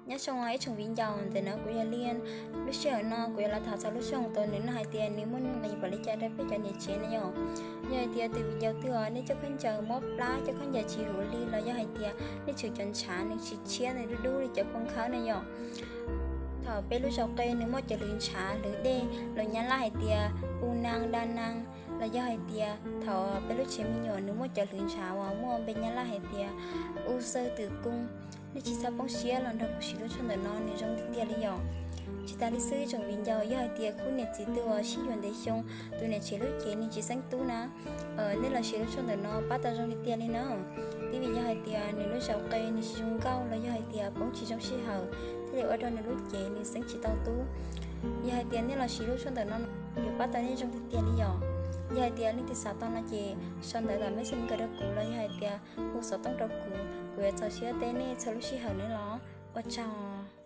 Nyob zoo ib tsoom viv ncaus, ntawm no kuv yog Lian. Lub sij hawm no kuv yuav los tham txog lub suab hais tias nws, nws hais tias nws muaj nuj nqis npaum li cas rau peb cov niam tsev no yom. Yog hais tias tus viv ncaus twg uas nej coj khaub ncaws mob plab, coj khaub ncaws tsis huv li, los yog hais tias nej tseem cov ntshav nws tsis tshiab, nws dub dub li cov kua nkhawb no yom. Thaum peb lub zos qe nws muaj cov hlwv ntshav hlwv dej, los nyab laj hais tias u nang da nang, los yog hais tias thaum peb lub tsev me nyuam nws muaj cov hlwv ntshav uas muaj npe nyab laj hais tias u xawj twm koob, nej tsis txhob poob siab los nrog kuv siv lub tshuaj ntawm no, nws zoo tiag tiag li yom. Tsis tas li xwb ib tsoom viv ncaus, yog hais tias khub niam txiv twg uas sib yuav ntev xyoo, tus niam tsev lub cev nws tsis xeeb tub na, nej los siv lub tshuaj ntawm no pab tau zoo tiag tiag li na. Twb vim yog hais tias nws lub zos qe nws tsis zoo nkauj, los yog hais tias poob tsis zoo sij hawm, thiaj li ua rau nws lub cev nws xeeb tsis tau tub. Yog hais tias nej los siv lub tshuaj ntawm no, yuav pab tau nej zoo tiag tiag li yom. Yog hais tias leej twg xav tau no ces sau ntawv tom Messenger rau kuv, los yog hais tias hu xov tooj rau kuv, kuv yuav txaus siab teb nej txhua lub sij hawm nawb los. Ua tsaug.